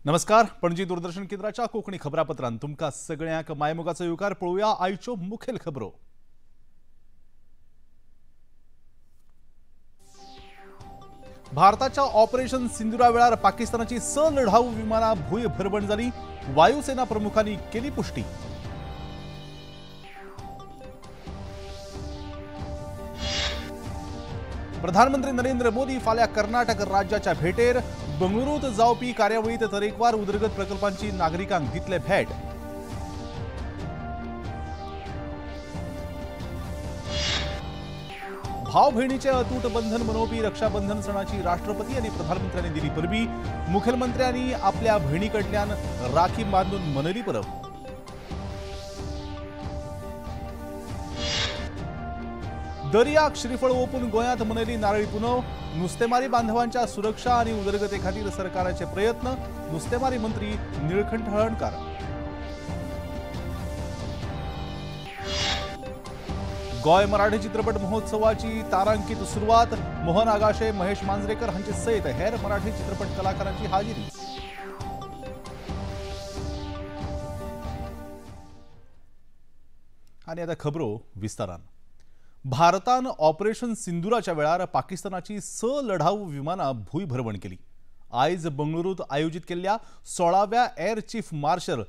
नमस्कार, पणजी दूरदर्शन केंद्राच्या कोंकणी खबरापत्रांत तुमकां सगळ्यांक मायमोगाचो येवकार. पळोवया आयच्यो मुखेल खबरो. भारताच्या ऑपरेशन सिंदुरा वेळार पाकिस्तानाची 6 लढाऊ विमानां भूंय भरवण जाली. वायुसेना प्रमुखांनी केली पुष्टी. प्रधानमंत्री नरेंद्र मोदी फाल्यां कर्नाटक राज्याच्या भेटेर. बंगळुरूत जावपी कार्यावळीत तरेकवार उदरगत प्रकल्पांची नागरिकांक दितले भेट. भाव भयणीचे अतूट बंधन मनोवपी रक्षाबंधन सणाची राष्ट्रपती आनी प्रधानमंत्र्यांनी दिली परबी. मुखेलमंत्र्यांनी आपल्या भयणी कडल्यान राखी बांदून मनयली परब. दर्याक श्रीफळ ओपून गोंयांत मनयली नारळी पुनव. नुस्तेमारी बांधवांच्या सुरक्षा आनी उदरगते खातीर सरकाराचे प्रयत्न. नुस्तेमारी मंत्री निळकंठ हळर्णकार. गोंय मराठी चित्रपट महोत्सवाची तारांकित सुरवात. मोहन आगाशे, महेश मांजरेकर हांचे सयत हेर मराठी चित्रपट कलाकारांची हाजिरी. आनी आतां खबरो विस्तारान. भारतान ऑपरेशन सिंदुराच्या वेळार पाकिस्तानाची 6 लढाऊ विमानां भूंय भरवण केली. आयज बंगळुरूत आयोजीत केल्ल्या 16व्या air chief marshal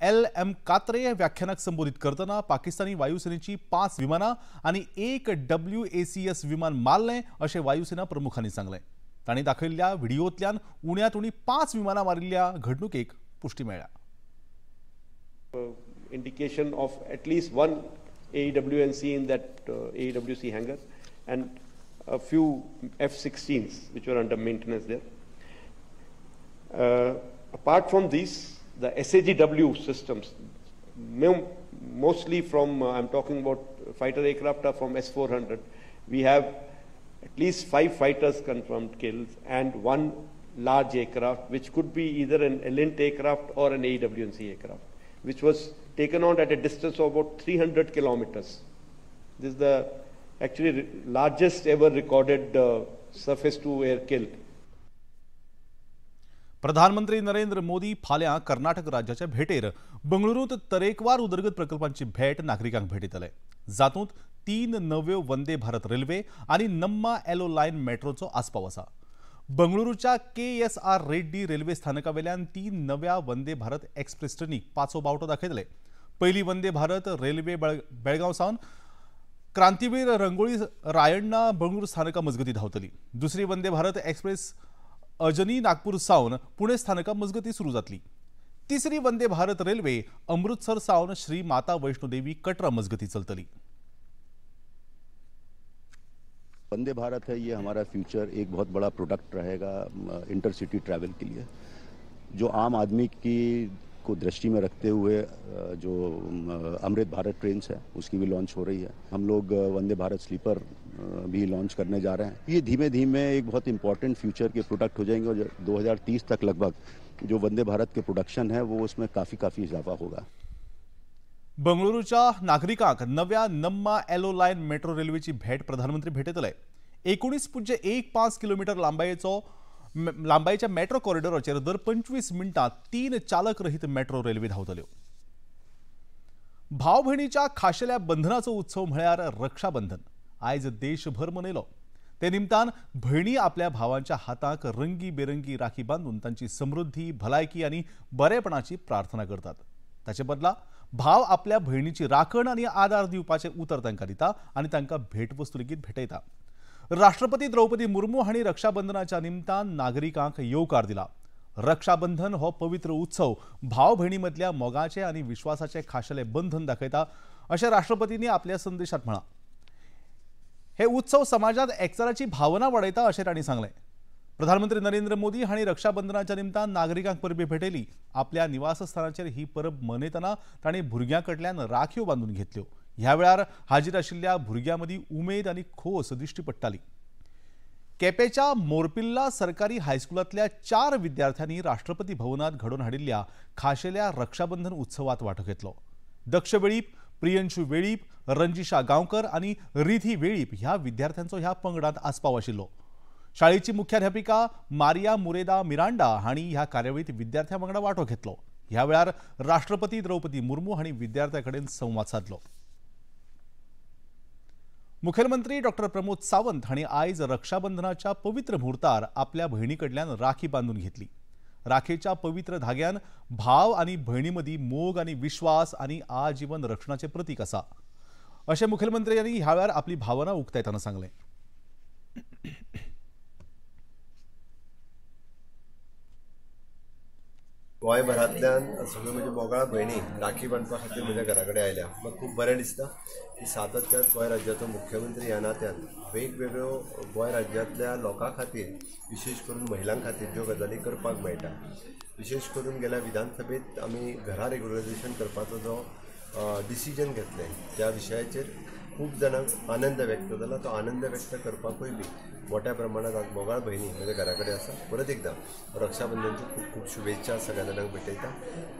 L M Katre व्याख्यानाक संबोधित करतना पाकिस्तानी वायुसेनेची 5 विमानां आनी 1 WACS विमान मारलें अशें वायुसेना प्रमुखांनी सांगलें. तांणी दाखयल्ल्या व्हिडियोंतल्यान उण्यांत उणी 5 विमानां मारिल्ल्या घडणुकेक पुष्टी मेळ्ळ्या. Indication of at least 1 AEW&C in that AEWC hangar and a few F-16s which were under maintenance there. Apart from these, the SAGW systems, mostly from, I'm talking about fighter aircraft are from S-400. We have at least 5 fighters confirmed kills and 1 large aircraft which could be either an ELINT aircraft or an AEW&C aircraft, which was taken out at a distance of about 300 kilometers. This is the actually largest ever recorded surface to air kill. प्रधानमंत्री नरेंद्र मोदी फाल्यां कर्नाटक राज्याच्या भेटेर बंगळुरूत तरेकवार उदरगत प्रकल्पांची भेट नागरिकांक भेटयतले. जातूंत 3 नव्यो वंदे भारत रेल्वे आनी नम्मा एलो लायन मेट्रोचो आस्पाव आसा. बंगळुरूच्या KSR Reddy railway स्थानकावेल्यान 3 नव्या वंदे भारत एक्सप्रेस ट्रेनीक 5वो बावटो दाखयतले. पयली वंदे भारत रेल्वे बेळगांव सावन क्रांतीवीर रंगोळी रायण्णा बंगळूर स्थानका मजगती धांवतली. दुसरी वंदे भारत एक्सप्रेस अजनी नागपूर सावन पुणे स्थानका मजगती सुरू जातली. तिसरी वंदे भारत रेल्वे अमृतसर सावन श्री माता वैष्णोदेवी कटरा मजगती चलतली. वंदे भारत है, ये हमारा फ्यूचर एक बहुत बड़ा प्रोडक्ट रहेगा इंटरसिटी ट्रैवल के लिए, जो आम आदमी की को दृष्टि में रखते हुए जो अमृत भारत ट्रेन्स है उसकी भी लॉन्च हो रही है. हम लोग वंदे भारत स्लीपर भी लॉन्च करने जा रहे हैं. ये धीमे धीमे एक बहुत इम्पॉर्टेंट फ्यूचर के प्रोडक्ट हो जाएंगे और 2030 तक लगभग जो वंदे भारत के प्रोडक्शन है वो उसमें काफ़ी काफ़ी इजाफा होगा. बंगळुरूच्या नागरिकांक नव्या नम्मा एलो लायन मेट्रो रेल्वेची भेट प्रधानमंत्री भेटयतले. 19.15 किलोमीटर लांबायेच्या मेट्रो कॉरिडॉराचेर दर 25 मिनटां 3 चालक रहित मेट्रो रेल्वे धांवतल्यो. भाव भयणीच्या खाशेल्या बंधनाचो उत्सव म्हळ्यार रक्षाबंधन आयज देशभर मनयलो. ते निमतान भयणी आपल्या भावांच्या हाताक रंगी बेरंगी राखी बांदून तांची समृद्धी, भलायकी आनी बरेपणाची प्रार्थना करतात. ताचे बदला भाव आपल्या भयणीची राखण आनी आदार दिवपाचें उतर तांकां दिता आनी तांकां भेटवस्तू लेगीत भेटयता. राष्ट्रपती द्रौपदी मुर्मू हांणी रक्षाबंधनाच्या निमतान नागरिकांक येवकार दिला. रक्षाबंधन हो पवित्र उत्सव भाव भयणी मदल्या मोगाचे आनी विश्वासाचे खाशेले बंधन दाखयता अशें राष्ट्रपतींनी आपल्या संदेशात म्हळां. हे उत्सव समाजात एकचाराची भावना वाडयता अशें तांणी सांगलें. प्रधानमंत्री नरेंद्र मोदी हांणी रक्षाबंधनाच्या निमतान नागरिकांक परबी भेटयली. आपल्या निवासस्थानाचेर ही परब मनयतना तांणी भुरग्यां कडल्यान राखयो बांदून घेतल्यो. ह्या वेळार हाजीर आशिल्ल्या भुरग्यां मदीं उमेद आनी खोस दिश्टी पडटाली. केपेच्या मोरपिल्ला सरकारी हायस्कुलांतल्या 4 विद्यार्थ्यांनी राष्ट्रपती भवनात घडोवन हाडिल्ल्या खाशेल्या रक्षाबंधन उत्सवात वांटो घेतलो. दक्ष वेळीप, प्रियंशू वेळीप, रंजिशा गांवकर आनी रिधी वेळीप ह्या विद्यार्थ्यांचो ह्या पंगडांत आस्पाव आशिल्लो. शाळेची मुख्याध्यापिका मारिया मुरेदा मिरांडा हांणी ह्या कार्यावळीत विद्यार्थ्यां वांगडा वांटो घेतलो. ह्या वेळार राष्ट्रपती द्रौपदी मुर्मू हांणी विद्यार्थ्यां कडेन संवाद सादलो. मुखेलमंत्री डॉक्टर प्रमोद सावंत हांणी आयज रक्षाबंधनाच्या पवित्र म्हुर्तार आपल्या भयणी कडल्यान राखी बांदून घेतली. राखेच्या पवित्र धाग्यान भाव आनी भयणी मदीं मोग आनी विश्वास आनी आजीवन रक्षणाचें प्रतीक आसा अशें मुखेलमंत्र्यांनी ह्या वेळार आपली भावना उक्तायतना सांगलें. गोंयभरांतल्यान सगळ्यो म्हज्यो मोगाळ भयणी राखी बांदपा खातीर म्हज्या घरा कडेन आयल्या. म्हाका खूब बरें दिसता की सातत्यान गोंय राज्याचो मुख्यमंत्री ह्या नात्यान वेगवेगळ्यो गोंय राज्यांतल्या लोकां खातीर विशेश करून महिलां खातीर ज्यो गजाली करपाक मेळटा. विशेश करून गेल्या विधानसभेंत आमी घरा रेगुलरायझेशन करपाचो जो डिसिजन घेतलें त्या विशयाचेर खूब जाणांक आनंद व्यक्त जाला. तो आनंद व्यक्त करपाकूय बी मोठ्या प्रमाणात आज मोगाळ भयणी म्हज्या घरा कडेन आसा. परत एकदां रक्षाबंधनच्यो खूब खूब शुभेच्छा सगळ्या जाणांक भेटयता.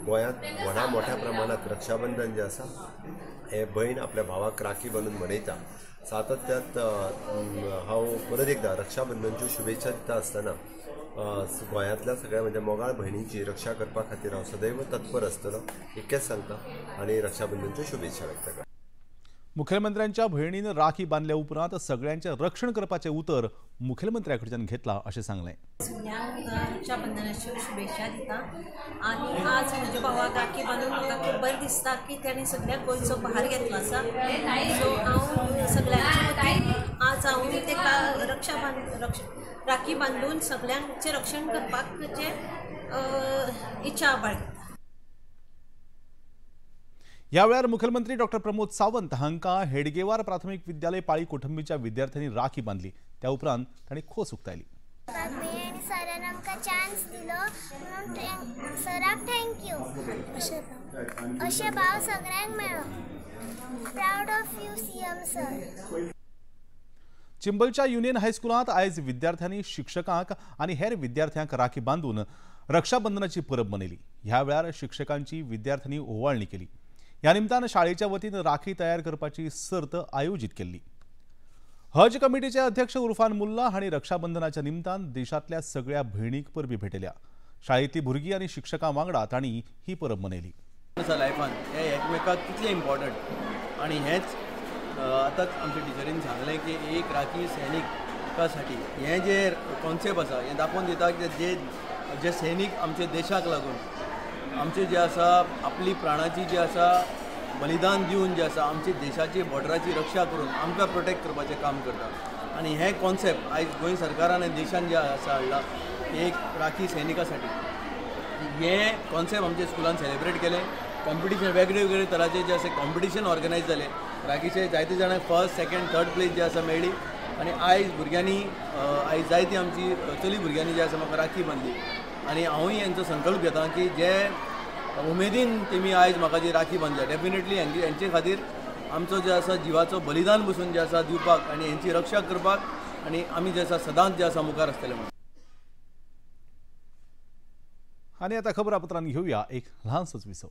गोंयांत व्हडा मोठ्या प्रमाणात रक्षाबंधन जें आसा हें भयण आपल्या भावाक राखी बांदून मनयता. सातत्यात हांव परत एकदां रक्षाबंधनच्यो शुभेच्छा दिता आसतना गोंयांतल्या सगळ्या म्हज्या मोगाळ भयणीची रक्षा करपा खातीर हांव सदैव तत्पर आसतलो इतकेंच सांगता आनी रक्षाबंधनच्यो शुभेच्छा व्यक्त करता. मुखेलमंत्र्यांच्या भयणीन राखी बांदल्या उपरांत सगळ्यांचें रक्षण करपाचें उतर मुखेलमंत्र्या कडच्यान घेतलां अशें सांगलें. सगळ्यांक रक्षाबंधनाच्यो शुभेच्छा दिता आनी आज म्हज्या भावाक राखी बांदून म्हाका खूब बरें दिसता की ताणें सगळ्या गोंयचो भार घेतलो आसा. सो हांव सगळ्यांच्या वतीन आज हांव ताका राखी बांदून सगळ्यांचें रक्षण करपाक जें इच्छा बाळगता. ह्या वेळार मुखेलमंत्री डॉक्टर प्रमोद सावंत हांकां हेडगेवार प्राथमिक विद्यालय पाळी कोठंबीच्या विद्यार्थ्यांनी राखी बांदली. त्या उपरांत तांणी खोस उक्तायली. सरान आमकां चान्स दिलो म्हणून सराक thank you. अशें भाव सगळ्यांक मेळो. Proud of you CM sir. चिंबलच्या union हायस्कुलांत आयज विद्यार्थ्यांनी शिक्षकांक आनी हेर विद्यार्थ्यांक राखी बांदून रक्षाबंधनाची परब मनयली. ह्या वेळार शिक्षकांची विद्यार्थ्यांनी ओवाळणी केली. ह्या निमतान शाळेच्या वतीन राखी तयार करपाची सर्त आयोजीत केल्ली. हज कमिटीचे अध्यक्ष उर्फान मुल्ला हांणी रक्षाबंधनाच्या निमतान देशांतल्या सगळ्या भयणीक परबी भेटयल्या. शाळेंतली भुरगीं आनी शिक्षकां वांगडा तांणी ही परब मनयली. लायफान हे एकमेकाक कितलें इम्पॉर्टंट आनी हेंच आतांच आमच्या टिचरीन सांगलें की एक राखी सैनिकासाठी हें जे कॉन्सेप्ट आसा हें दाखोवन दिता की जे जे सैनीक आमच्या देशाक लागून आमचे जे आसा आपली प्राणाची जे आसा बलिदान दिवन जे आसा आमची देशाची बॉर्डराची रक्षा करून आमकां प्रोटेक्ट करपाचें काम करता. आनी हें कॉन्सेप्ट आयज गोंय सरकारान आनी देशान जें आसा हाडलां एक राखी सैनिकासाठी हें कॉन्सेप्ट आमच्या स्कुलान सेलिब्रेट केलें. कॉम्पिटिशन वेगळे वेगळे तराचे जे आसा कॉम्पिटिशन ऑर्गनायज जालें. राखीचे जायते जाणांक फर्स्ट सेकंड थर्ड प्लेस जे आसा मेळ्ळी आनी आयज भुरग्यांनी आयज जायती आमची चली भुरग्यांनी जे आसा म्हाका राखी बांदली आनी हांवूय हेंचो संकल्प घेता की जे उमेदीन तेमी आयज म्हाका जी राखी बांदल्या डेफिनेटली हेंचे खातीर आमचो जे आसा जिवाचो बलिदान बसून जे आसा दिवपाक आनी हेंची रक्षा करपाक आनी आमी जे आसा सदांच जे आसा मुखार आसतले म्हणून. आनी आतां खबरापत्रान घेवया एक ल्हानसोच विसव.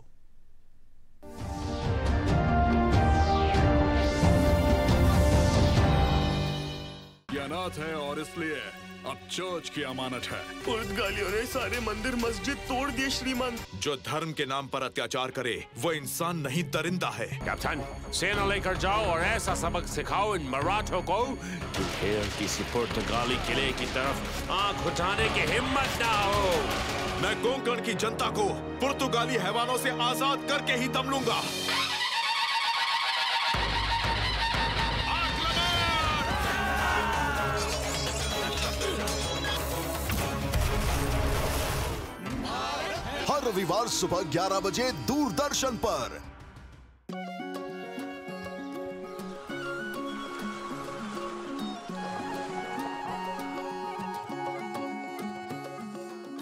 अनाथ है और इसलिए अब चर्च की अमानत है। पुर्तगालियों ने सारे मंदिर मस्जिद तोड़ दिए श्रीमान। जो धर्म के नाम पर अत्याचार करे वो इंसान नहीं दरिंदा है। कैप्टन, सेना लेकर जाओ और ऐसा सबक सिखाओ इन मराठों को कि फिर किसी पुर्तगाली किले की तरफ आंख उठाने की हिम्मत ना हो। मैं कोंकण की जनता को पुर्तगाली हैवानों से आजाद करके ही दम लूंगा। हर रविवार सुबह 11 बजे दूरदर्शन पर।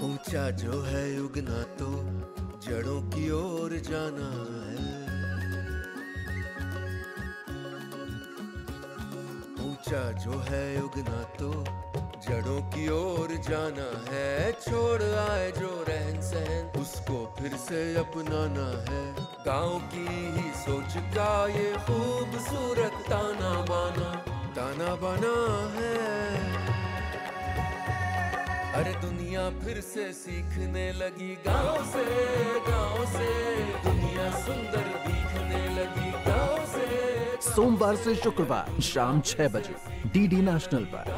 ऊंचा जो है उगना तो जड़ों की ओर जाना है। ऊंचा जो है उगना तो जड़ों की ओर जाना है। छोड़ आए जो रहन सहन उसको फिर से अपनाना है। गांव की ही सोच का ये खूबसूरत ताना बाना, ताना बाना है। दुनिया फिर से सीखने लगी, गांव से दुनिया सुंदर दिखने लगी, गांव से। सोमवार से शुक्रवार शाम 6 बजे डीडी नेशनल पर।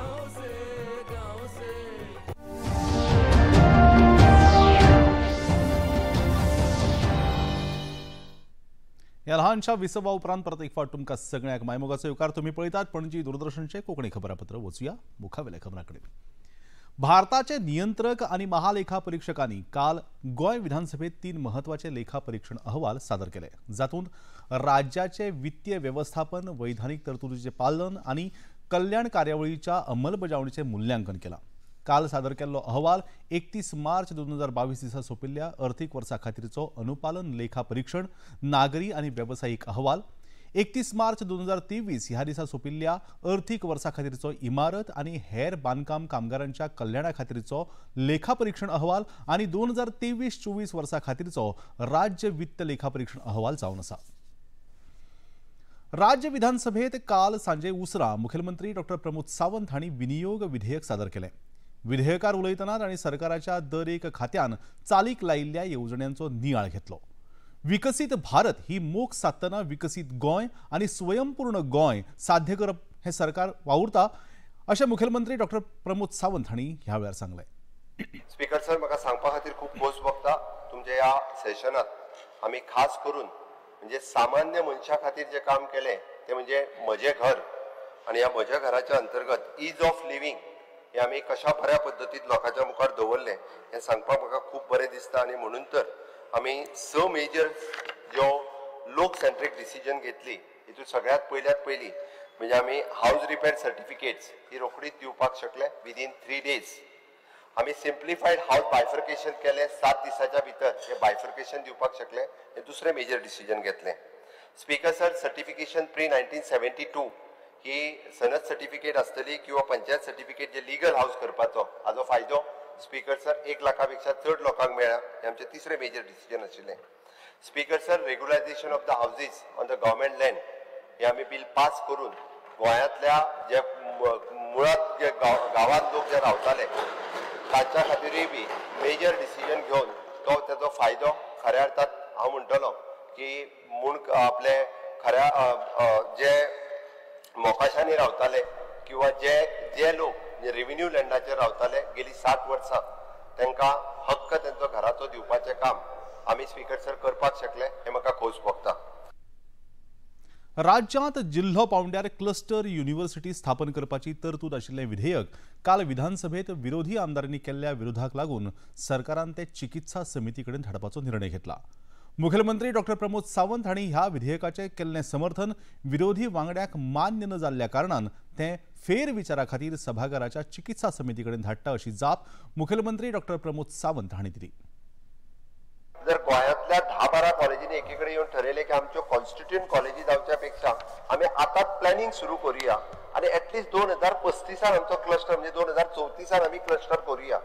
ह्या ल्हानशा विसवा उपरांत परत एक फावट तुमकां सगळ्यांक मायमोगाचो येवकार। तुमी पळयतात पणजी दूरदर्शनचे कोंकणी खबरापत्र। वचुया मुखावेल्या खबरां कडेन। भारताचे नियंत्रक आनी महालेखा परीक्षकांनी काल गोंय विधानसभेत 3 महत्वाचे लेखा परीक्षण अहवाल सादर केले, जातूंत राज्याचे वित्तीय व्यवस्थापन, वैधानिक तरतुदीचें पालन आनी कल्याण कार्यावळीच्या अंमलबजावणीचें मूल्यांकन केलां। काल सादर केल्लो अहवाल 31 मार्च 2022 दिसा सोंपिल्ल्या अर्थीक वर्सा खातीरचो अनुपालन लेखा परीक्षण नागरी आनी वेवसायीक अहवाल, 31 मार्च 2023 ह्या दिसा सोंपिल्ल्या अर्थीक वर्सा खातीरचो इमारत आनी हेर बांदकाम कामगारांच्या कल्याणा खातीरचो लेखा परीक्षण अहवाल आनी 2023-24 वर्सा खातीरचो राज्य वित्त लेखा परीक्षण अहवाल जावन आसा। राज्य विधानसभेत काल सांजे उसरां मुखेलमंत्री डॉक्टर प्रमोद सावंत हांणी विनियोग विधेयक सादर केलें। विधेयकार उलयतना तांणी सरकाराच्या दर एक खात्यान चालीक लायिल्ल्या येवजण्यांचो नियाळ घेतलो। विकसीत भारत ही मोख सादतना विकसीत गोंय आनी स्वयंपूर्ण गोंय साध्य करप हें सरकार वावुरता अशें मुखेलमंत्री डॉक्टर प्रमोद सावंत हांणी ह्या वेळार सांगलें। स्पीकर सर, म्हाका सांगपा खातीर खूब खोस भोगता। तुमच्या ह्या सेशनात आमी खास करून म्हणजे सामान्य मनशा खातीर जें काम केलें तें म्हणजे म्हजें घर, आनी ह्या म्हज्या घराच्या अंतर्गत is of living हे आमी कशा बऱ्या पद्दतीन लोकांच्या मुखार दवरलें हें सांगपाक म्हाका खूब बरें दिसता। आनी म्हणून तर आमी 6 मेजर ज्यो लोक सेंट्रीक डिसिजन घेतली हितून सगळ्यांत पयल्यात पयली म्हणजे आमी हावज रिपेर सर्टिफिकेट्स ही रोखडीच दिवपाक शकले विदीन 3 डेज। आमी सिम्प्लिफायड हावज बायफर्केशन केलें, 7 दिसाच्या भितर हें बायफर्केशन दिवपाक शकले, हें दुसरें मेजर डिसिजन घेतलें। स्पीकर सर, सर्टिफिकेशन प्री 1972 ही सनद सर्टिफिकेट आसतली किंवा पंचायत सर्टिफिकेट जे लिगल हावज करपाचो हाजो फायदो स्पीकर सर 1 लाखा पेक्षा चड लोकांक मेळ्ळा, हें आमचें तिसरें मेजर डिसिजन आशिल्लें। Speaker sir, regularisation of the houses on the government land हे आमी बील पास करून गोंयांतल्या जे मुळांत जे गांवांत लोक जे रावताले तांच्या खातीरूय बी मेजर डिसिजन घेवन तो तेजो फायदो खऱ्या अर्थात हांव म्हणटलो की म्हूण आपले खऱ्या जे मोकाशांनी रावताले किंवा जे जे लोक रेव्हेन्यू लँडाचेर रावताले गेली 60 वर्सां तांकां हक्क तेंचो घराचो दिवपाचें काम आमी स्पीकर सर करपाक शकले, हें म्हाका खोस भोगता। राज्यांत जिल्हो पावंड्यार क्लस्टर युनिव्हर्सिटी स्थापन करपाची तरतूद आशिल्लें विधेयक काल विधानसभेत विरोधी आमदारांनी केल्ल्या विरोधाक लागून सरकारान ते चिकित्सा समिती कडेन धाडपाचो निर्णय घेतला। मुखेलमंत्री डॉक्टर प्रमोद सावंत हांणी ह्या विधेयकाचें केल्लें समर्थन विरोधी वांगड्यांक मान्य न जाल्ल्या कारणान तें फेरविचारा खातीर सभाघराच्या चिकित्सा समिती कडेन धाडटा अशी जाप मुखेलमंत्री डॉक्टर प्रमोद सावंत हांणी दिली। जर गोंयांतल्या 10-12 कॉलेजींनी एकीकडे येवन ठरयलें की आमच्यो कॉन्स्टिट्युएंट कॉलेजी जावच्या पेक्षा आमी आतांच प्लॅनिंग सुरू करुया आनी एटलिस्ट 2035 आमचो क्लस्टर म्हणजे 2034 आमी क्लस्टर करुया।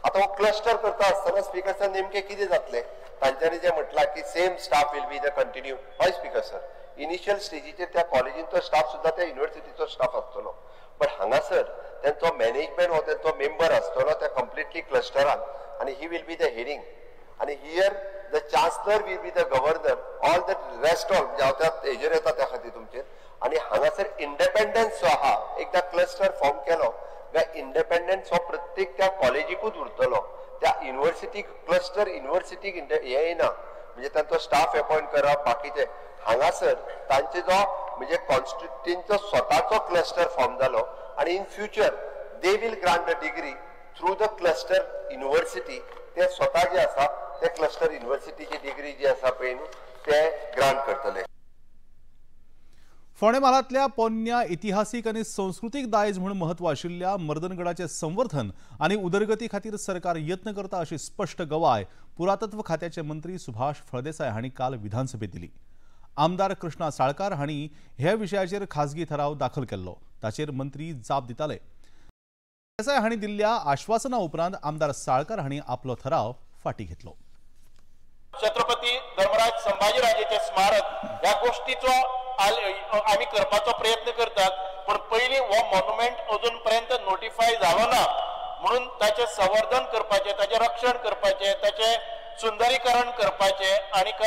आतां हो क्लस्टर करता आसतना स्पीकर सर नेमकें कितें जातलें, तांच्यांनी जें म्हटलां की same staff will be the continue. हय स्पीकर सर, इनिशियल स्टेजीचेर त्या कॉलेजींचो स्टाफ सुद्दां त्या युनिवर्सिटीचो स्टाफ आसतलो, बट हांगासर तेंचो मॅनेजमेंट हो तेंचो मेंबर आसतलो त्या कंप्लिटली क्लस्टरान आनी he will be the heading आनी here the chancellor will be the governor, all the rest all म्हणजे हांव त्या हेजेर येता त्या खातीर तुमचेर। आनी हांगासर इंडिपेंडन्स जो आहा एकदां क्लस्टर फॉर्म केलो काय इंडिपेंडन्स हो प्रत्येक त्या कॉलेजीकूच उरतलो, त्या युनिवर्सिटीक क्लस्टर युनिवर्सिटीक हें येना म्हणजे तांचो स्टाफ अपॉयंट करप बाकीचे। हांगासर तांचे जो म्हणजे कॉन्स्टिट्युएंटचो स्वताचो क्लस्टर फॉर्म जालो आनी in future they will grant a degree through the cluster university, ते स्वता जे आसा ते क्लस्टर युनिवर्सिटीची डिग्री जी आसा पळय न्हू ते ग्रांट करतले। फोंडें म्हालांतल्या पोन्न्या इतिहासीक आनी संस्कृतीक दायज म्हूण म्हत्व आशिल्ल्या मर्दनगडाचें संवर्धन आनी उदरगती खातीर सरकार यत्न करता अशी स्पश्ट गवाय पुरातत्व खात्याचे मंत्री सुभाष फळदेसाय हांणी काल विधानसभेत दिली। आमदार कृष्णा साळकार हांणी ह्या विशयाचेर खासगी ठराव दाखल केल्लो, ताचेर मंत्री जाप दिताले। देसाय हांणी दिल्ल्या आश्वासना उपरांत आमदार साळकार हांणी आपलो ठराव फाटी घेतलो। छत्रपती धर्मराज संभाजीराजेचे स्मारक ह्या गोष्टीचो आमी करपाचो प्रयत्न करतात, पण पयलीं हो मॉन्युमेंट अजून पर्यंत नोटिफाय जालो ना। म्हणून ताचें संवर्धन करपाचें, ताचें रक्षण करपाचें, ताचें सुंदरीकरण करपाचें आनीक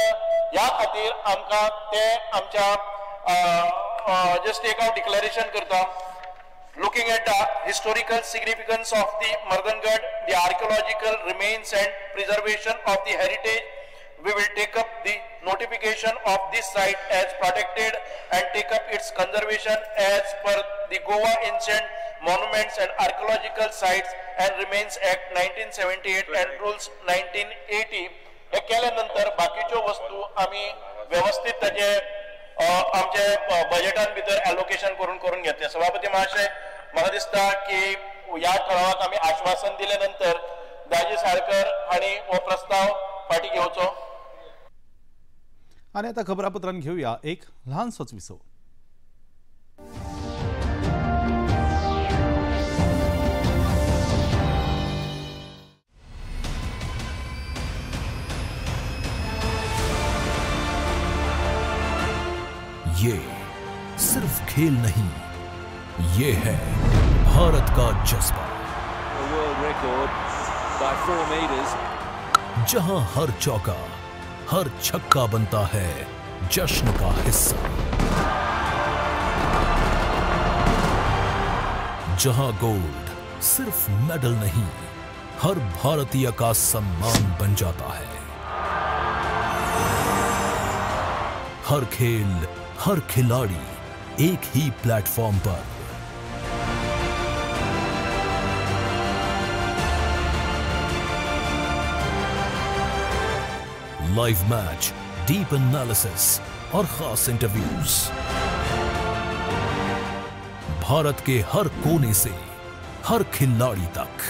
ह्या खातीर आमकां ते आमच्या जस्ट एक हांव डिक्लेरेशन करता. Looking at the historical significance of the Mardangad, the archaeological remains and preservation of the heritage, we will take up the notification of this site as protected and take up its conservation as per the Goa Ancient Monuments and Archaeological Sites and Remains Act 1978 and Rules 1980. हे केल्या नंतर बाकीच्यो वस्तू आमी व्यवस्थित ताचे आमचे बजेटान भितर एलोकेशन करून करून घेतले. सभापती महाशय, म्हाका दिसता की ह्या ठरावाक आमी आश्वासन दिले नंतर दाजी साळकर हांणी हो प्रस्ताव फाटी घेवचो. आनी आतां खबरापत्रान घेवया एक ल्हानसोच विसव. ये सिर्फ खेल नहीं, ये है भारत का जज्बा। World record by 4 meters. जहां हर चौका, हर छक्का बनता है जश्न का हिस्सा, जहां गोल्ड सिर्फ मेडल नहीं, हर भारतीय का सम्मान बन जाता है। हर खेल, हर खिलाड़ी एक ही प्लेटफॉर्म पर। लाइव मैच, डीप एनालिसिस और खास इंटरव्यूज, भारत के हर कोने से हर खिलाड़ी तक,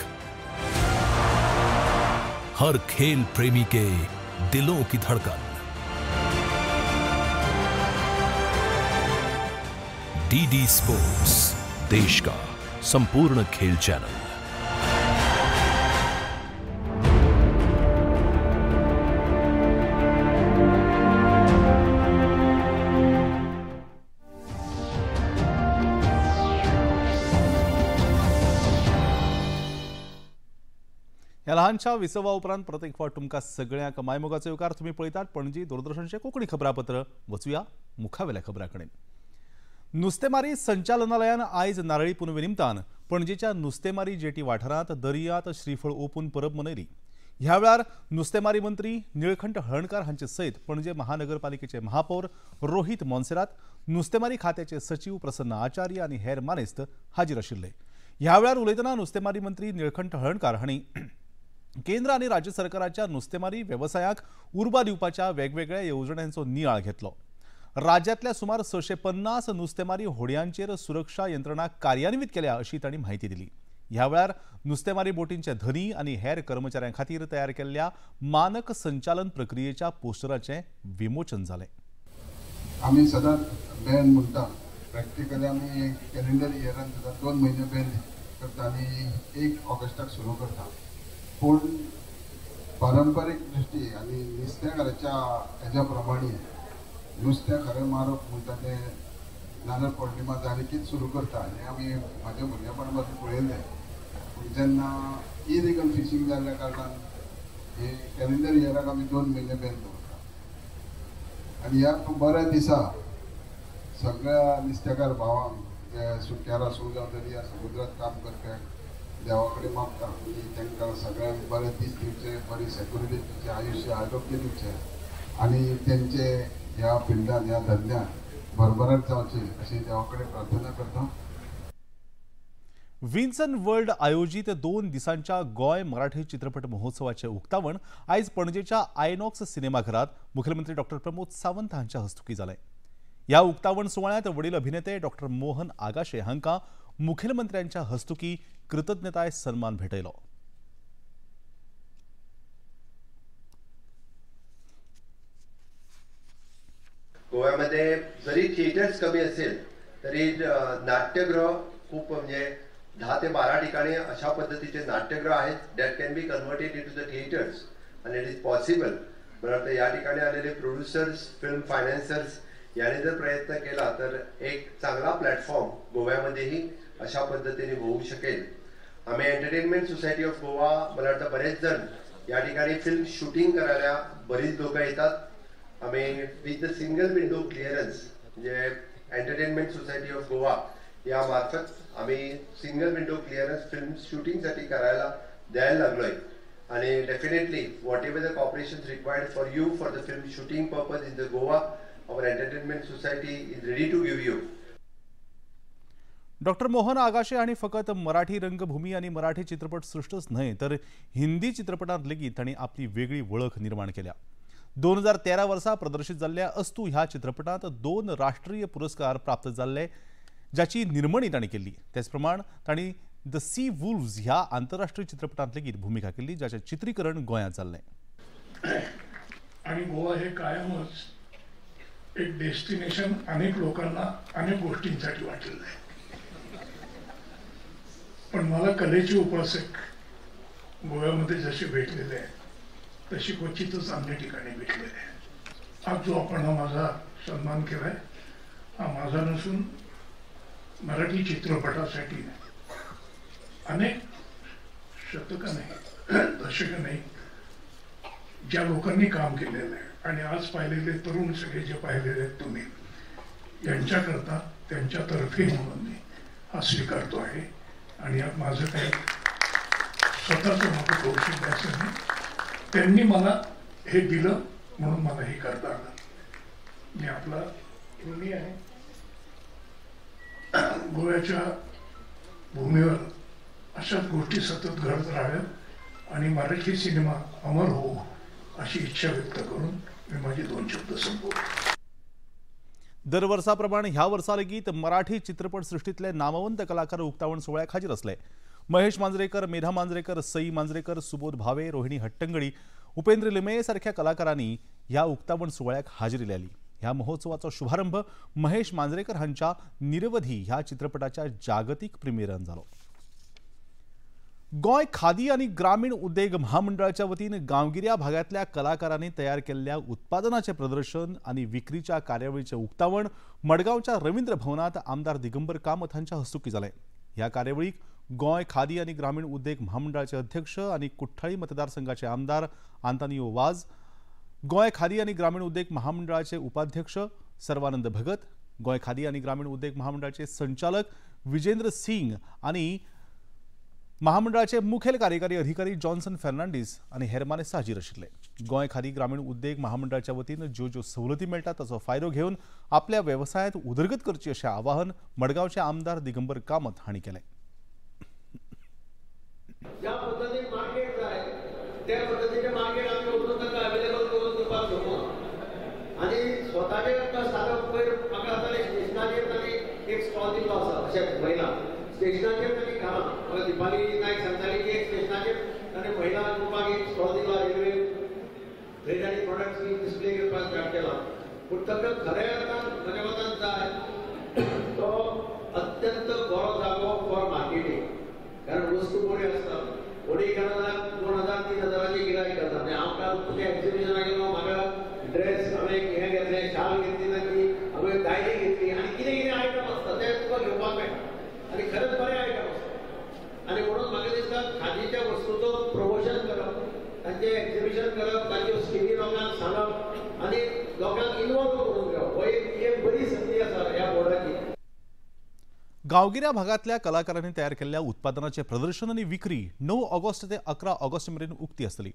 हर खेल प्रेमी के दिलों की धड़कन। डीडी स्पोर्ट्स, देश का संपूर्ण खेल चैनल। ह्या ल्हानशा विसवा उपरांत परत एक फावट तुमकां सगळ्यांक मायमोगाचो येवकार. तुमी पळयतात पणजी दूरदर्शनचें कोंकणी खबरापत्र. वचुया मुखावेल्या खबरां कडेन. नुस्तेमारी संचालनालयान आयज नारळी पुनवे निमतान पणजेच्या नुस्तेमारी जेटी वाठारांत दर्यांत श्रीफळ ओपून परब मनयली. ह्या वेळार नुस्तेमारी मंत्री निळखंठ हळर्णकार हांचे सयत पणजे महानगरपालिकेचे महापौर रोहित मोन्सेरात, नुस्तेमारी खात्याचे सचीव प्रसन्न आचार्य आनी हेर मानेस्त हाजीर आशिल्ले. ह्या वेळार उलयतना नुस्तेमारी मंत्री निळखंठ हळर्णकार हांणी केंद्र आनी राज्य सरकाराच्या नुस्तेमारी वेवसायाक उर्बा दिवपाच्या वेगवेगळ्या येवजण्यांचो नियाळ घेतलो. राज्यांतल्या सुमार 650 नुस्तेमारी होडयांचेर सुरक्षा यंत्रणा कार्यान्वित केल्या अशी तांणी म्हायती दिली. ह्या वेळार नुस्तेमारी बोटींचे धनी आनी हेर कर्मचाऱ्यां खातीर तयार केल्ल्या मानक संचालन प्रक्रियेच्या पोस्टराचें विमोचन जालें. आमी सदांच बॅन म्हणटा, प्रॅक्टिकली आमी कॅलेंडर इयरान सुद्दां 2 म्हयने बॅन करता आनी 1 ऑगस्टाक सुरू करता. पूण पारंपारीक दृश्टी आनी नुस्तेकाराच्या हेज्या प्रमाणे नुस्तें खरें मारप म्हणटा तें नारळ पौर्णिमा जाली कीच सुरू करता हें आमी म्हाज्या भुरगेपणा पासून पळयलें. पूण जेन्ना इलिगल फिशींग जाल्ल्या कारणान हे कॅलेंडर इयराक आमी 2 म्हयने बॅन दवरता. आनी ह्या बऱ्या दिसा सगळ्या नुस्तेकार भावांक जे सुक्यार आसूं जावं दर्या समुद्रांत काम करप्यांक देवा कडेन मागता की तांकां सगळ्यांक बरे दीस दिवचे, बरी सेक्युरिटी दिवची, आयुश्य आरोग्य दिवचें आनी तेंचे ह्या फिल्डान ह्या धंद्यान भरभराट जावची अशी देवा कडेन प्रार्थना करता. विन्सन वर्ल्ड आयोजीत 2 दिसांच्या गोंय मराठी चित्रपट महोत्सवाचे उक्तावण आयज पणजेच्या आयनॉक्स सिनेमाघरात मुख्यमंत्री डॉक्टर प्रमोद सावंत हांच्या हस्तुकीं जालें. ह्या उक्तावण सुवाळ्यांत वडील अभिनेते डॉक्टर मोहन आगाशे हांकां मुखेलमंत्र्यांच्या हस्तुकीं कृतज्ञताय सन्मान भेटयलो. गोव्यामध्ये जरी थिएटर्स कमी असेल तरी नाट्यगृह खूप म्हणजे 10 ते 12 ठिकाणी अशा पद्धतीचे नाट्यगृह आहेत that can be converted into the theatres आणि it is possible. मला वाटतं या ठिकाणी आलेले प्रोड्युसर्स, फिल्म फायनान्सर्स यांनी जर प्रयत्न केला तर एक चांगला प्लॅटफॉर्म गोव्यामध्येही अशा पद्धतीने होऊ शकेल. आम्ही एंटरटेनमेंट सोसायटी ऑफ गोवा, मला वाटतं बरेच जण या ठिकाणी फिल्म शूटिंग करायला बरीच लोक येतात. आम्ही with the single window clearance म्हणजे एंटरटेनमेंट सोसायटी ऑफ गोवा या मार्फत आम्ही सिंगल विंडो क्लिअरन्स फिल्म शूटिंगसाठी करायला द्यायला लागलो आहे. आणि definitely whatever the cooperation required for you for the film shooting purpose in the Goa, our entertainment society is ready to give you. Doctor Mohan Agashe हांणी फकत मराठी रंगभूमी आनी मराठी चित्रपट सृश्टच न्हय तर हिंदी चित्रपटांत लेगीत तांणी आपली वेगळी वळख निर्माण केल्या. 2013 वर्सा प्रदर्शीत जाल्ल्या अस्तू ह्या चित्रपटांत 2 राष्ट्रीय पुरस्कार प्राप्त जाल्ले, जाची निर्मणी तांणी केल्ली. तेच प्रमाण तांणी the C Wolves ह्या आंतरराष्ट्रीय चित्रपटांत लेगीत भूमिका केल्ली, जाचें चित्रीकरण गोंयांत जाल्लें. आणि गोवा हे कायमच एक डेस्टिनेशन अनेक लोकांना अनेक गोष्टींसाठी वाटलेलं आहे. पण मला कलेचे उपासक गोव्यामध्ये जसे भेटलेले आहेत तशी क्वचितच अन्य ठिकाणी भेटलेले आहेत. आज जो आपण हा माझा सन्मान केला आहे हा माझा नसून मराठी चित्रपटासाठी अनेक शतकं नाही दशकं नाही ज्या लोकांनी काम केलेलं आहे आणि आज पाहिलेले तरुण सगळे जे पाहिलेले आहेत तुम्ही, यांच्याकरता त्यांच्यातर्फे म्हणून मी हा स्वीकारतो आहे. आणि माझं काही स्वतःचं मोठं कौशल्य असं नाही, त्यांनी मला हे दिलं म्हणून मला हे करता आलं. मी आपला ऋणी आहे. गोव्याच्या भूमीवर अशाच गोष्टी सतत घडत राहाव्यात आणि मराठी सिनेमा अमर हो अशी इच्छा व्यक्त करून मी माझे 2 शब्द संपवतो. दरवर्षाप्रमाणे ह्या वर्सा लेगीत मराठी चित्रपट सृष्टीतले नामवंत कलाकार उक्तावण सुवाळ्याक हाजीर आसले. महेश मांजरेकर, मेधा मांजरेकर, सई मांजरेकर, सुबोध भावे, रोहिणी हट्टंगडी, उपेंद्र लिमये सारख्या कलाकारांनी ह्या उक्तावण सुवाळ्याक हाजेरी लायली. ह्या महोत्सवाचो शुभारंभ महेश मांजरेकर हांच्या निरवधी ह्या चित्रपटाच्या जागतिक प्रिमियरान जालो. गोंय खादी आनी ग्रामीण उद्योग महामंडळाच्या वतीन गांवगिऱ्या भागांतल्या कलाकारांनी तयार केल्ल्या उत्पादनाचें प्रदर्शन आनी विक्रीच्या कार्यावळीचें उक्तावण मडगांवच्या रवींद्र भवनांत आमदार दिगंबर कामत हांच्या हस्तुकीं जालें. ह्या कार्यावळीक गोंय खादी आनी ग्रामीण उद्योग महामंडळाचे अध्यक्ष आनी कुठ्ठाळी मतदारसंघाचे आमदार आंतानियो वाज, गोंय खादी आनी ग्रामीण उद्योग महामंडळाचे उपाध्यक्ष सर्वानंद भगत, गोंय खादी आनी ग्रामीण उद्योग महामंडळाचे संचालक विजेंद्र सिंग आनी महामंडळाचे मुखेल कार्यकारी अधिकारी जॉन्सन फर्नांडीस आनी हेर मानेस्त हाजीर आशिल्ले. गोंय खादी ग्रामीण उद्योग महामंडळाच्या वतीन ज्यो ज्यो सवलती मेळटा ताचो फायदो घेवन आपल्या वेवसायांत उदरगत करची अशें आवाहन मडगांवचे आमदार दिगंबर कामत हांणी केलें. ज्या पद्दतीन मार्केट जाय त्या पद्दतीचें मार्केट आमी वचून तांकां अवेलेबल करून दिवपाक शकना. आनी स्वताचे सादो पयर म्हाका जातालें स्टेशनाचेर तांणी एक स्टॉल दिल्लो आसा, अशें महिला स्टेशनाचेर तांणी घाला. म्हाका दीपाली नायक सांगताली की एक स्टेशनाचेर ताणें महिला ग्रुपाक एक स्टॉल दिला, रेल्वे थंय तांणी प्रोडक्ट्स डिस्प्ले करपाक स्टार्ट केला. पूण तांकां खऱ्या अर्थान म्हज्या मतान जाय तो अत्यंत बरो जागो फॉर मार्केटींग, कारण वस्तू बऱ्यो आसता. कोणी केन्ना जाल्यार 2000 3000 गिरायक जाता. आनी हांव काल तुमच्या एक्झिबिशनाक गेलो, म्हाका ड्रेस हांवें हें घेतलें, शाल घेतली तांची, हांवें डायरी घेतली आनी कितें कितें आयटम आसता ते तुका घेवपाक मेळटा आनी खरेंच बरें आयटम आसता. आनी म्हणून म्हाका दिसता खादीच्या वस्तूचो प्रमोशन करप, तांचें एक्झिबिशन करप, तांच्यो स्किमी लोकांक सांगप आनी लोकांक इनवॉल्व करून घेवप हो एक बरी संदी आसा ह्या बोर्डाची. गांवगिऱ्या भागांतल्या कलाकारांनी तयार केल्ल्या उत्पादनाचें प्रदर्शन आनी विक्री 9 ऑगस्ट ते 11 ऑगस्ट मेरेन उक्ती आसतली.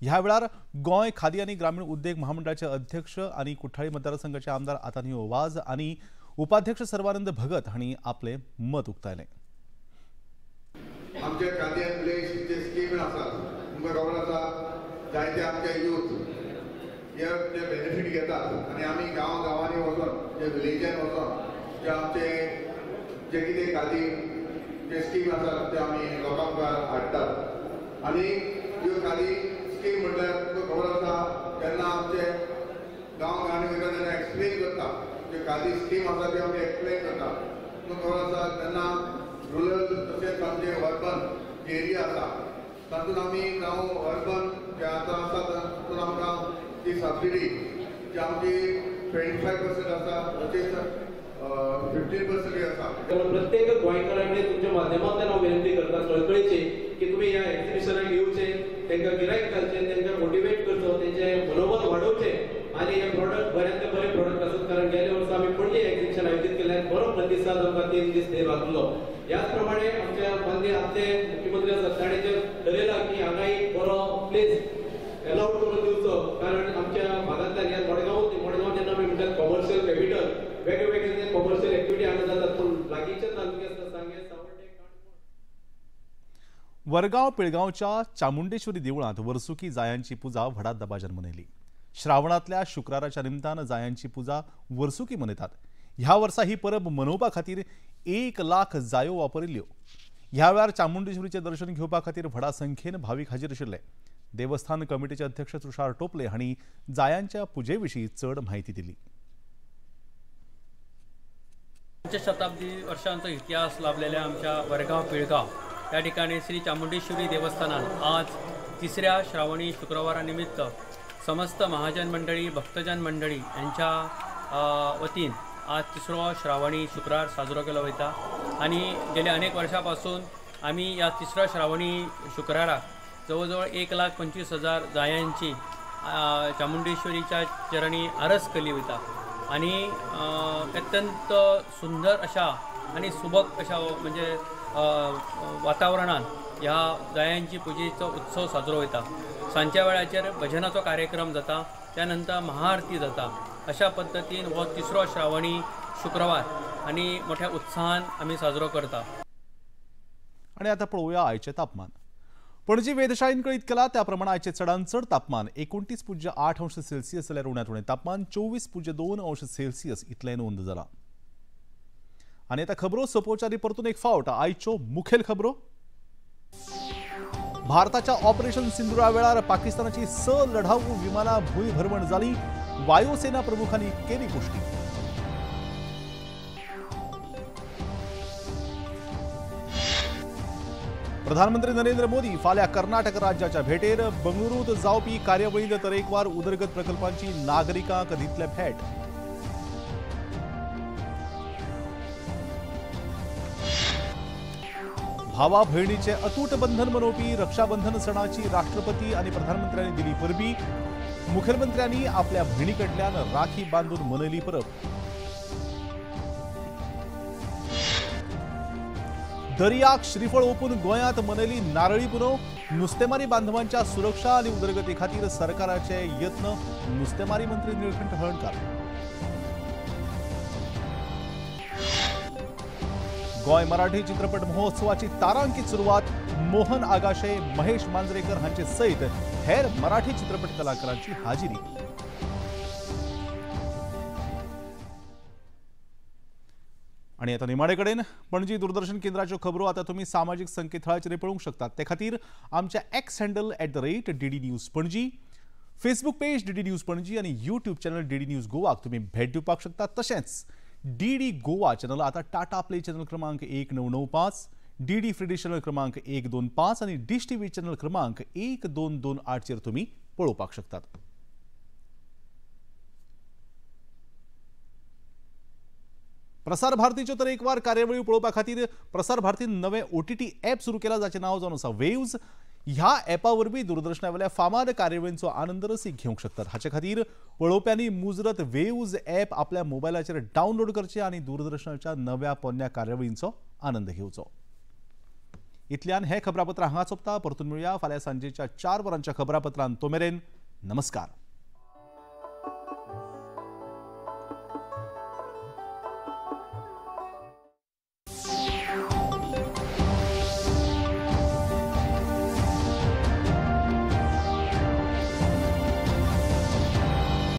ह्या वेळार गोंय खादी आनी ग्रामीण उद्योग महामंडळाचे अध्यक्ष आनी कुठ्ठाळी मतदारसंघाचे आमदार आतानियो वाज आनी उपाध्यक्ष सर्वानंद भगत हांणी आपलें मत उक्तायलें. आमच्या खादी आनी विलेज जे स्कीम आसात तुमकां खबर आसा, जायते आमचे यूथ हे ते बेनिफीट घेतात आनी आमी गांव गांवांनी वचोन जे विलेजान वचोन जे आमचे जे कितें खादी जे स्कीम आसात ते आमी लोकां मुखार हाडटात. आनी ह्यो खादी स्कीम म्हटल्यार तुमकां खबर आसा, जेन्ना आमचे गांव गांवांनी वयता तेन्ना एक्सप्लेन करता जे खादी स्कीम आसा ती आमी एक्सप्लेन करता. तुमकां खबर आसा तेन्ना रुरल तशेंच आमचे अर्बन जे एरिया आसा तातूंत आमी गांव अर्बन जे आतां आसा तातूंत आमकां ती सबसिडी जी आमची 25% आसा तशेंच 15% आसा. आसा. प्रत्येक गोंयकारांनी तुमच्या माध्यमांतल्यान हांव विनंती करता कळकळीची की तुमी ह्या एक्झिबिशनाक येवचे, तांकां गिरायक घालचें, तांकां मोटिवेट करचो, तेंचें मनोबल वाडोवचें आनी हे प्रोडक्ट बऱ्यांतले बरे प्रोडक्ट आसत. कारण गेल्या वर्सा आमी पणजे एक्झिबिशन आयोजीत केल्यान बरो प्रतिसाद आमकां 3 दीस थंय लागलो. ह्याच प्रमाणे आमच्या माननीय आदले मुख्यमंत्री आसात ताणें जें ठरयलां की हांगा एक बरो प्लेस एलावड करून दिवचो, कारण आमच्या भागांतल्यान ह्या मडगांव जेन्ना आमी म्हणटात कॉमर्शियल कॅपिटल, वेगळे वेगळे कॉमर्शियल एक्टिविटी हांगा जातात, पूण लागींचे तालुके आसता सांगें, सावड्डें. वरगांव पिळगांवच्या चामुंडेश्वरी देवळांत वर्सुकी जायांची पुजा व्हडा दबाज्यान मनयली. श्रावणांतल्या शुक्राराच्या निमतान जायांची पुजा वर्सुकी मनयतात. ह्या वर्सा ही परब मनोवपा खातीर 1 लाख जायो वापरिल्ल्यो. ह्या वेळार चामुंडेश्वरीचें दर्शन घेवपा खातीर व्हडा संख्येन भावीक हाजीर आशिल्ले. देवस्थान कमिटीचे अध्यक्ष तुषार टोपले हांणी जायांच्या पुजे विशीं चड म्हायती दिली. पंचशताब्दी वर्षांचा इतिहास लाभलेल्या आमच्या वरगांव पिळगांव या ठिकाणी श्री चामुंडेश्वरी देवस्थानात आज तिसऱ्या श्रावणी शुक्रवारानिमित्त समस्त महाजन मंडळी, भक्तजन मंडळी यांच्या वतीन आज तिसरो श्रावणी शुक्रार साजरो केलो वयता. आनी गेल्या अनेक वर्षापासून आमी ह्या तिसऱ्या श्रावणी शुक्राराक जवळजवळ 1,25,000 जायांची चामुंडेश्वरीच्या चरणी आरस केली वयता आनी अत्यंत सुंदर अशा आनी सुबक अशा म्हणजे वातावरणान ह्या जायांची पुजेचो उत्सव साजरो वयता. सांजच्या वेळाचेर भजनाचो कार्यक्रम जाता, त्यानंतर महाआरती जाता. अशा पद्दतीन हो तिसरो श्रावणी शुक्रवार आनी मोठ्या उत्साहान आमी साजरो करता. आनी आतां पळोवया आयचें तापमान. पणजी वेधशाळेन कळीत केला त्या प्रमाणे आयचें चडांत चड तापमान 29.8 अंश सेल्सियस जाल्यार उण्यांत उणें तापमान 24.2 अंश सेल्सियस इतलें नोंद जालां. आनी आतां खबरो सोंपोवच्या आदीं परतून एक फावट आयच्यो मुखेल खबरो. भारताच्या ऑपरेशन सिंदुरा वेळार पाकिस्तानाची 6 लढाऊ विमानां भूंयभरवण जाली, वायुसेना प्रमुखांनी केली पुष्टी. प्रधानमंत्री नरेंद्र मोदी फाल्यां कर्नाटक राज्याच्या भेटेर, बंगळुरूंत जावपी कार्यावळींत तरेकवार उदरगत प्रकल्पांची नागरिकांक दितले भेट. भावा भयणीचे अतूट बंधन मनोवपी रक्षाबंधन सणाची राष्ट्रपती आनी प्रधानमंत्र्यांनी दिली परबी, मुखेलमंत्र्यांनी आपल्या भयणी कडल्यान राखी बांदून मनयली परब. दर्याक श्रीफळ ओपून गोंयांत मनयली नारळी पुनव, नुस्तेमारी बांधवांच्या सुरक्षा आनी उदरगती खातीर सरकाराचे यत्न, नुस्तेमारी मंत्री निळकंठ हळर्णकार. गोंय मराठी चित्रपट महोत्सवाची तारांकित सुरवात, मोहन आगाशे, महेश मांजरेकर हांचे सयत हेर मराठी चित्रपट कलाकारांची हाजिरी. आनी आतां निमाणे कडेन पणजी दूरदर्शन केंद्राच्यो खबरो आतां तुमी सामाजीक संकेतथळाचेर पळोवंक शकतात. ते खातीर आमच्या X handle @DD News Panaji, Facebook page DD News Panaji आनी यूट्यूब चॅनल DD news गोवाक तुमी भेट दिवपाक शकतात. तशेंच DD Goa channel आतां टाटा प्ले चॅनल क्रमांक 1995, DD free dish channel क्रमांक 125 आनी डिश टीव्ही चॅनल क्रमांक 1228 चेर तुमी पळोवपाक शकतात. प्रसार भारतीच्यो तरेकवार कार्यावळी पळोवपा खातीर प्रसार भारतीन नवें OTT app सुरू केला, जाचें नांव जावन आसा वेव्ज. ह्या ॲपा वरवीं दूरदर्शना वयल्या फामाद कार्यावळींचो आनंद रसीक घेवंक शकतात. हाचे खातीर पळोवप्यांनी मुजरत वेव्ज ॲप आपल्या मोबायलाचेर डावनलोड करचें आनी दूरदर्शनाच्या नव्या पोन्न्या कार्यावळींचो आनंद घेवचो. इतल्यान हें खबरापत्र हांगा सोंपता. परतून मेळुया फाल्यां सांजेच्या 4 वरांच्या खबरापत्रांत. तो मेरेन नमस्कार.